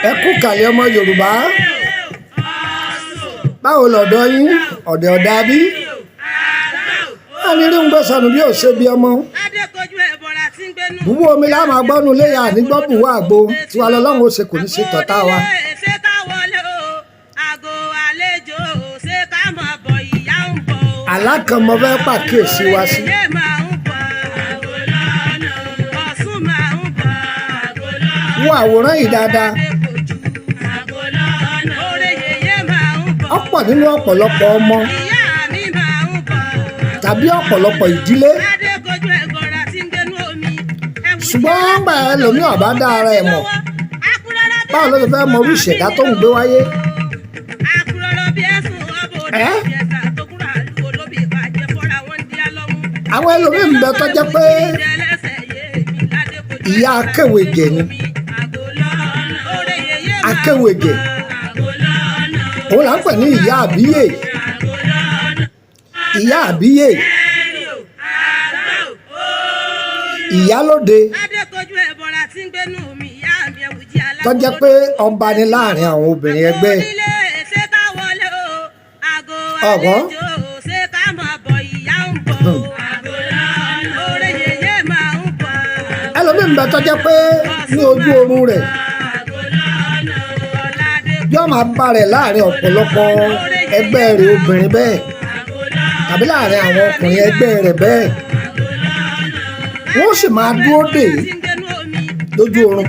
Ẹ kú kàlẹ̀, ọmọ Yorùbá. Báwo lọ̀dọ̀ yín? Ọ̀dẹ̀ ọ̀dà bí a ní rí ń gbé sọnù bí ò ṣe bí ọmọ bùbú omi láàmú agbọ́nu léyà nígbọ́ bùwọ́ àgbo tiwa lọ́lọ́run ó ṣe, kò ní ṣe tọ̀tá wa. Ṣé ká wọlé o? Àgọ́ àlejò, ṣé ká máa bọ̀? Ìyá ń bọ̀ o. Àlá kan mo fẹ́ pàkíyèsí wa sí. Yèyé máa ń bọ̀, Ọ̀ṣun máa ń bọ̀. Wo àwòrán yìí dáadáa. Oore yèyé máa ń bọ̀. Ọ̀pọ̀ nínú ọ̀pọ̀lọpọ̀ ọmọ Ìyá mi máa ń bọ̀. tàbí ọ̀pọ̀lọpọ̀ ìdílé, Adékojú ẹ̀gọ́ra tí ń gbénú omi. ṣùgbọ́n gbà ẹlòmíì ọ̀bá dá ara ẹ̀ mọ̀, báwo ló ti fẹ́ mọ irú ìṣẹ̀dá tó ń gbé wáyé? Àkùrọ̀rọ̀ bí ẹ̀sùn ọbọ̀ Ẹ́? òdìjẹsà tó kúrò àlùkò lóbi ìbàjẹ́ fọ́ra wọn dí álọ́mú. Àwọn ẹlòmíì ń bẹ tó jẹ́ pé ìyá akéwèjẹ ni. Akéwèjẹ òun là ń pè ní ìyá àbíyè. Ìyá àbíyè, ìyálóde tó jẹ́ pé ọba ni láàrin àwọn obìnrin ẹgbẹ́ ẹ̀. Ọ̀gbọ́n. Ẹlòmíì ń bẹ tó jẹ́ pé ní ojú oorun rẹ̀, yóò máa bá rẹ̀ láàrin ọ̀pọ̀lọpọ̀ ẹgbẹ́ rẹ̀ obìnrin bẹ́ẹ̀ tàbí láàrin àwọn ọkùnrin ẹgbẹ́ rẹ̀ bẹ́ẹ̀, wọ́n sì máa dúró dè é lójú oorun.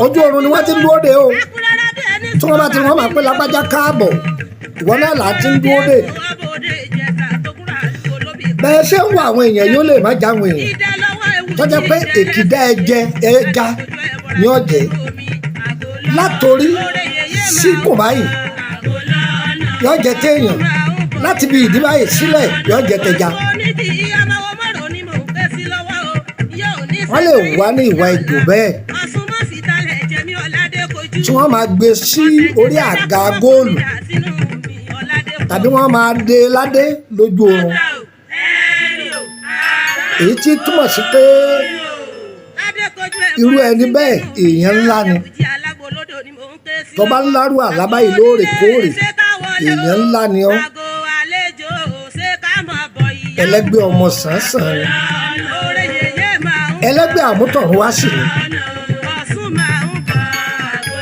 Ojú oorun ni wọ́n ti ń dúró dè o. Tí wọ́n bá ti wọ́n máa pé, "Lágbájá, káàbọ̀, ìwọ náà là á ti ń dúró dè." Bẹ́ẹ̀ ṣé ń wo àwọn èèyàn yóò lè má já àwọn èèyàn tó jẹ́ pé èkìdá ẹjẹ ẹja ní ọ̀jẹ̀ látòrí síkùn báyìí yóò jẹ téèyàn, láti bí ìdí báyìí sílẹ̀ yóò jẹ tẹja. Wọ́n lè wá ní ìwà ejò bẹ́ẹ̀ tí wọ́n máa gbé sí orí àga góòlù tàbí wọ́n máa dé ládé lójú oorun, èyí tí túmọ̀ sí pé irú ẹni bẹ́ẹ̀, èèyàn ńlá ni. Tó bá ń lárú àlá báyìí lóòrèkóòrè, èèyàn ńlá ni ọ́, ẹlẹ́gbẹ́ ọmọ sàn-án ni, ẹlẹ́gbẹ́ àmútọ̀run wá sí ni.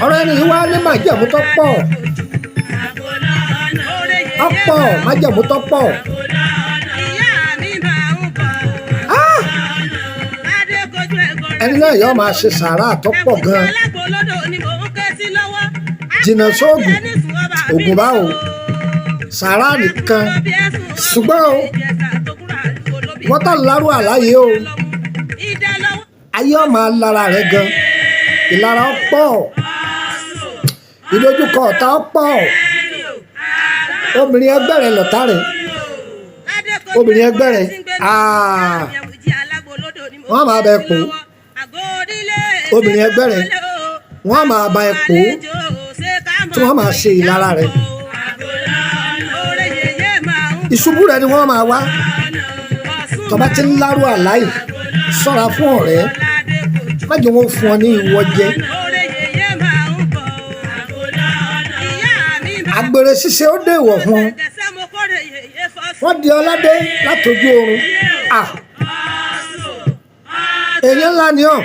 Ọ̀rọ̀ ẹni yìí wá ní májẹ̀mú tó pọ̀, ọ̀pọ̀ májẹ̀mú tó pọ̀. Ah! Ẹni náà yóò máa ṣe sàárà tó pọ̀ gan-an. Jìnnà sóògùn, ògùn báwo, sàárà nìkan. Ṣùgbọ́n o, wọ́n tà lárú àláyé o, ayé ọ̀ máa lára rẹ̀ gan, ìlara ọ̀pọ̀, ìdojúkọ ọ̀tá ọ̀pọ̀. Obìnrin ẹgbẹ́ rẹ̀ lọ̀tá rẹ̀, obìnrin ẹgbẹ́ rẹ̀, ah, wọ́n máa bẹ pò. Obìnrin ẹgbẹ́ rẹ̀, wọ́n máa bá ẹ pò tí wọ́n máa ṣe ìlara rẹ̀. Ìṣubú rẹ̀ ni wọ́n máa wá. Tó bá ti ń lárú àláì, ṣọ́ra fún ọ̀rẹ́, má jẹ́ wọ́n fún ọ ní ìwọ jẹ. Àgbèrè ṣíṣe ó dèwọ̀ fún ọ. Wọ́n di ọládé látọjú oorun. Ah, èèyàn ńlá ni ọ́.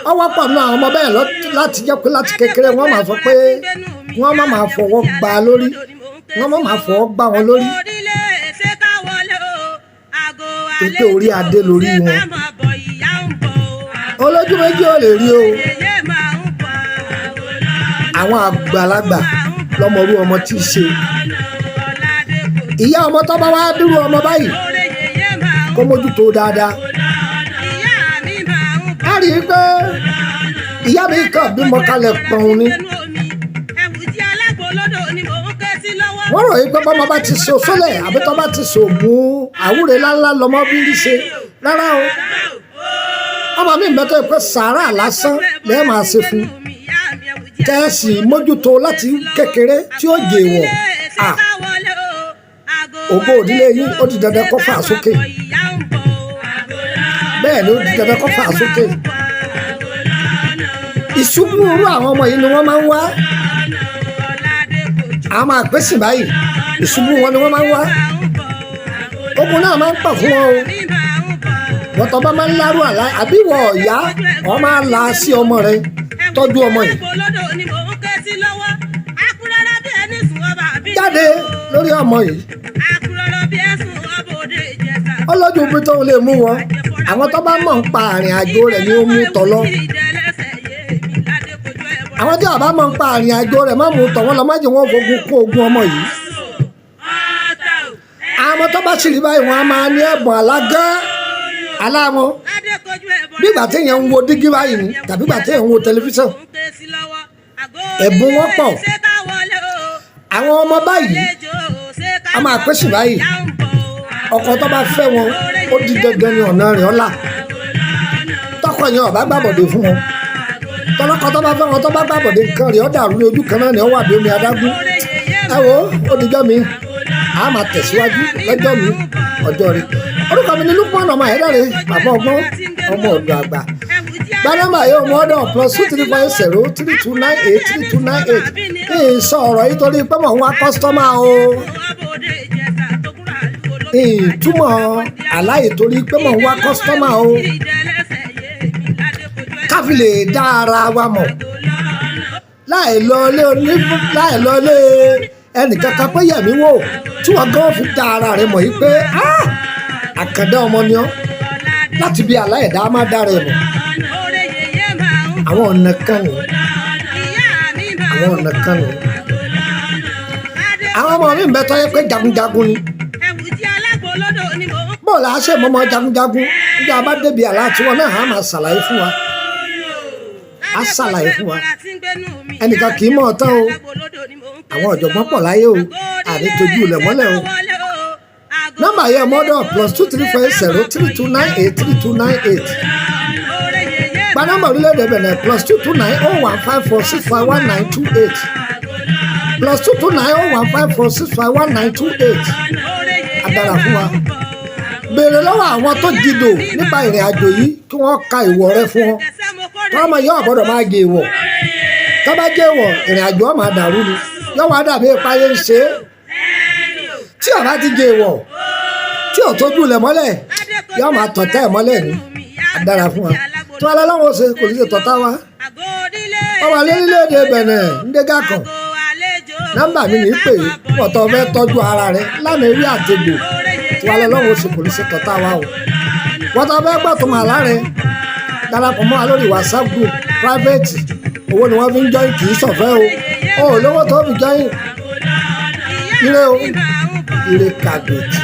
Ọ wọ́pọ̀ nínú àwọn ọmọ bẹ́ẹ̀ láti jẹ́ pé láti kékeré, wọ́n máa sọ pé wọ́n má máa fọwọ́ gbá lórí, wọ́n má máa fọwọ́ gbá wọn lórí tó pé orí adé lórí wọn. Olójú méjì ò lè rí o. Àwọn àgbàlagbà lọmọrú ọmọ tí í ṣe ìyá ọmọ tó bá wá dúró ọmọ báyìí, kó mójútó dáadáa. Á rí i pé ìyá mi kàn bímọ kalẹ̀ pọ̀n ni. Wọ́n rò yí pé bọ́mọ bá ti so sólẹ̀ àbí tó bá ti sògùn àwúre ńláńlá lọmọ bí rí ṣe. Rárá o, ọmọ mi bẹ́tọ̀ pé sàárà lásán lẹ́ẹ̀ máa ṣe fún tẹ́ẹ̀sì mójútó láti kékeré tí ó jèèwọ̀ à ògo òdílé yín, ó di dandan kó fà sókè. Bẹ́ẹ̀ ni, ó di dandan kó fà sókè. Ìṣubú irú àwọn ọmọ yìí ni wọ́n máa ń wá. Àwọn máa pèsè báyìí, ìṣubú wọn ni wọ́n máa ń wá. Ogun náà máa ń pọ̀ fún wọn o. Wọ́n tọ́ bá máa ń lárú àlá àbí ìwọ ọ̀yá, wọ́n máa la sí ọmọ rẹ, tọ́jú ọmọ yìí jáde lórí ọmọ yìí. Ọlọ́jú bí tóun lè mú wọn, àwọn tó bá mọ̀ ń pa àrìn àjò rẹ̀ ni ó mú tọ̀ lọ. Àwọn tí àbá mọ̀ ń pa àrìn àjò rẹ̀ má mú tọ̀ wọ́n lọ, má jẹ́ wọn fogun kún ogun ọmọ yìí. Àwọn tó bá sì rí báyìí, wọn á máa ní ẹ̀bùn alágán aláwọn, bí ìgbà téèyàn ń wo dígí báyìí ni tàbí ìgbà téèyàn ń wo tẹlifíṣàn. Ẹ̀bùn wọn pọ̀. Àwọn ọmọ báyìí a máa pèsè báyìí, ọkọ tó bá fẹ́ wọn, ó di dandan ní ọ̀nà rẹ̀ ọ̀la. Tọkọ yẹn ọ̀bá gbàbọ̀dé fún wọn, tọlọkọ tó bá fẹ́ wọn, tó bá gbàbọ̀dé, nǹkan rẹ̀ ó dàrú ní ojú kan náà ni ó wà bí omi adágún. Ẹ wo, ó dijọ́ mi, a máa tẹ̀síwájú lọ́jọ́ mi, ọjọ́ rẹ̀. Orúkọ mi ni Lukman ọmọ Ayédáre, bàbá ọgbọ́n, ọmọ ọ̀dọ̀ àgbà. Gba nọ́mbà yóò mú ọdọ +234 803 298 3298. Kí n sọ ọ̀rọ̀ yìí torí pé mò ń wá customer o. Ìtumọ̀ àláyé torí pé mò ń wá customer o. Káfí lè dá ara wa mọ̀ láì lọ ilé oní, láì lọ ilé ẹnìkankan pé yẹ̀mí wò, tí wọ́n gan fi dá ara rẹ̀ mọ̀ yìí pé, "Ah, àkàndá ọmọ ni ọ́." Láti bí aláìdá má dára ẹ̀ mọ̀, àwọn ọ̀nà kan nù, àwọn ọ̀nà kan nù. Àwọn ọmọ mi ń bẹ tọ́yẹ pé jagunjagun ni. Bọ́ọ̀lù àṣẹ mọ́mọ́ jagunjagun, nígbà bá débi àlá tiwọn náà, á máa ṣàlàyé fún wa, á ṣàlàyé fún wa. Ẹnìkan kì í mọ̀ ọ́ tán o. Àwọn ọ̀jọ̀gbọ́n pọ̀ láyé o, àní tójú ilẹ̀ mọ́lẹ̀ o. Nọ́mbà yẹn mọ́dọ̀ +234 803 298 3298. Gba nọ́mbà orílẹ̀-èdè Benin +229 01 54 65 19 28, +229 01 54 65 19 28. Adára fún wa. Béèrè lọ́wọ́ àwọn tó jìdò nípa ìrìn àjò yìí kí wọ́n ka ìwọ̀ rẹ fún ọ. Tọ́mọ yóò gbọ́dọ̀ máa jẹ ìwọ̀. Tó bá jẹ́ ìwọ̀, ìrìn àjò ọ̀ máa dàrú ni, yóò wá dàbí ìpayé ń ṣe é. Tí ó bá ti jẹ ìwọ̀, tí ò tójú ilẹ̀ mọ́lẹ̀, yóò máa tọ̀tẹ́ ẹ̀ mọ́lẹ̀ ni. Adára fún wa. Tí wọ́n lọ́wọ́ ṣe kò ní ṣe tọ̀tá wa. Wọ́n wà lórílẹ̀‐èdè Benin ndégà kan. Nọ́mbà mi ní pè é pọ̀tọ́ fẹ́ tọ́jú ara rẹ lánàá, ewé àtegbò. Tí wọ́n lọ́wọ́ ṣe kò ní ṣe tọ̀tá wa o. Wọ́n tó fẹ́ gbọ́ tó máa láre, darapọ̀ mọ́ wa lórí WhatsApp group private. Owó ni wọ́n fi ń join, kì í ṣọ̀fẹ́ o. Ò lówó tó fi join. Ire o, ire kàgbèjì.